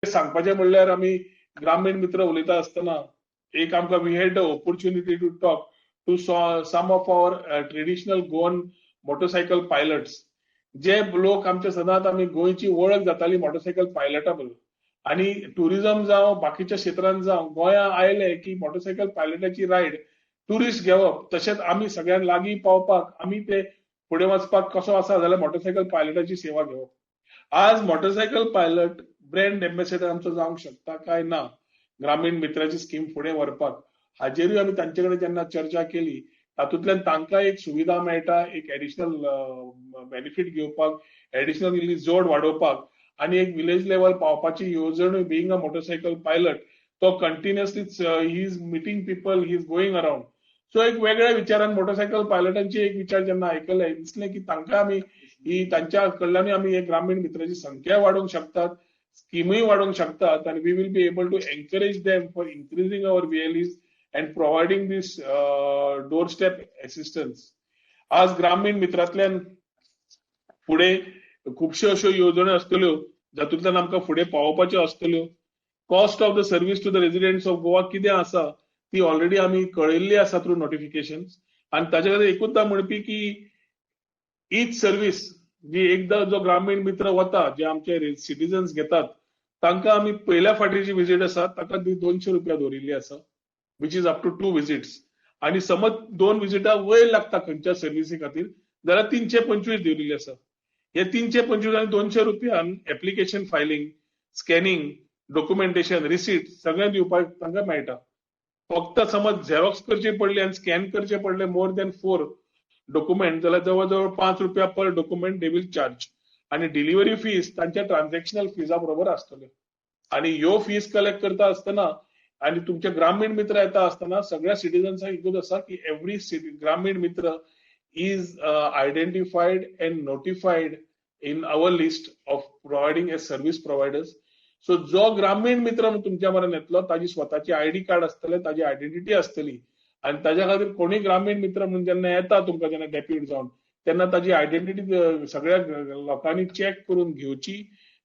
सांगपाचें म्हणल्यार आमी ग्रामीण मित्र उलयता आसतना एक आमकां we had the opportunity to talk to some of our traditional Goan motorcycle pilots, जे लोक आमच्या सदांच आमी गोंयची वळख जाताली मोटरसायकल पायलटा बरोबर. आनी टुरिझम जावं बाकीच्या क्षेत्रांत जावं गोंया आयले की मोटरसायकल पायलटाची रायड ट्युरिस्ट घेवप, तशेंच आमी सगळ्यांक लागीं पावपाक आमी ते फुडें वचपाक कसो आसा जाल्यार मोटरसायकल पायलटाची सेवा घेवप. आज मोटरसायकल पायलट ब्रँड एम्बेसेडर आमचो जावंक शकता काय ना ग्रामीण मित्राची स्कीम फुडें व्हरपाक, हाजेरूय आमी तांचे कडेन जेन्ना चर्चा केली तातूंतल्यान तांकां एक सुविधा मेळटा, एक एडिशनल बेनिफीट घेवपाक, एडिशनल इल्ली जोड वाडोवपाक आनी एक विलेज लेवल पावपाची येवजण. बिंग अ मोटरसायकल पायलट तो continuously he is meeting people, he is going around. So एक वेगळ्या विचारान मोटरसायकल पायलटांची एक विचार जेन्ना आयकले दिसलें की तांकां आमी ही तांच्या कडल्यानूय आमी एक ग्रामीण मित्राची संख्या वाडोवंक शकतात, स्किमूय वाडोवंक शकतात आनी we will be able to encourage them for increasing our VLEs and providing this door step assistance. आज ग्रामीण मित्रांतल्यान फुडें खुबश्यो अश्यो येवजण्यो आसतल्यो जातूंतल्यान आमकां फुडें पावोवपाच्यो आसतल्यो. Cost of the service to the residents of Goa कितें आसा ती ऑलरेडी आमी कळयल्ली आसा थ्रू नोटिफिकेशन. आनी ताच्या खातीर एकूच म्हणपी की ईच सर्वीस जी एकदां जो ग्रामीण मित्र वता, जे आमचे सिटीजन्स घेतात तांकां आमी पयल्या फावटी जी विजीट आसा ताका 200 रुपया दवरिल्ली आसा, which is up to 2 visits. आनी समज 2 विजिटा वयर लागता खंयच्या सर्विसी खातीर जाल्यार 325 दवरिल्ली आसा. हे 325 आनी 200 रुपयान application filing, scanning, documentation, receipt सगळें दिवपाक तांकां मेळटा. फक्त समज झेरॉक्स करची पडली आनी स्कॅन करचे पडले मोर दॅन 4 डॉक्युमेंट जाल्यार जवळ जवळ 5 रुपया per document they will charge. आनी डिलिव्हरी फीस तांच्या ट्रान्झॅक्शनल फिजा बरोबर आसतल्यो. आनी ह्यो फीस कलेक्ट करता आसतना आनी तुमचे ग्रामीण मित्र येता आसतना सगळ्या सिटीजन्सांक एकूच आसा की every Gramin Mitra is identified and notified in our list of providing a service providers. So जो ग्रामीण मित्र तुमच्या मरण येतलो ताजी स्वताची आयडी कार्ड आसतले, ताजी आयडेंटिटी आसतली आनी ताज्या खातीर कोणी ग्रामीण मित्र म्हणून जेन्ना येता तुमकां जेन्ना डेप्यूट जावन तेन्ना ताजी आयडेंटिटी सगळ्या लोकांनी चॅक करून घेवची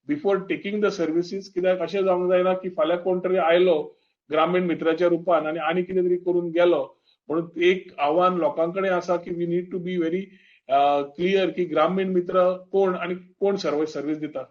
बिफोर टेकिंग the services. कित्याक अशें जावंक जायना की फाल्यां कोण तरी आयलो ग्रामीण मित्राच्या रुपान आनी आनी कितें तरी करून गेलो. म्हणून एक आव्हान लोकां कडेन आसा की we need to be very clear की ग्रामीण मित्र कोण आनी कोण सर्वीस दिता.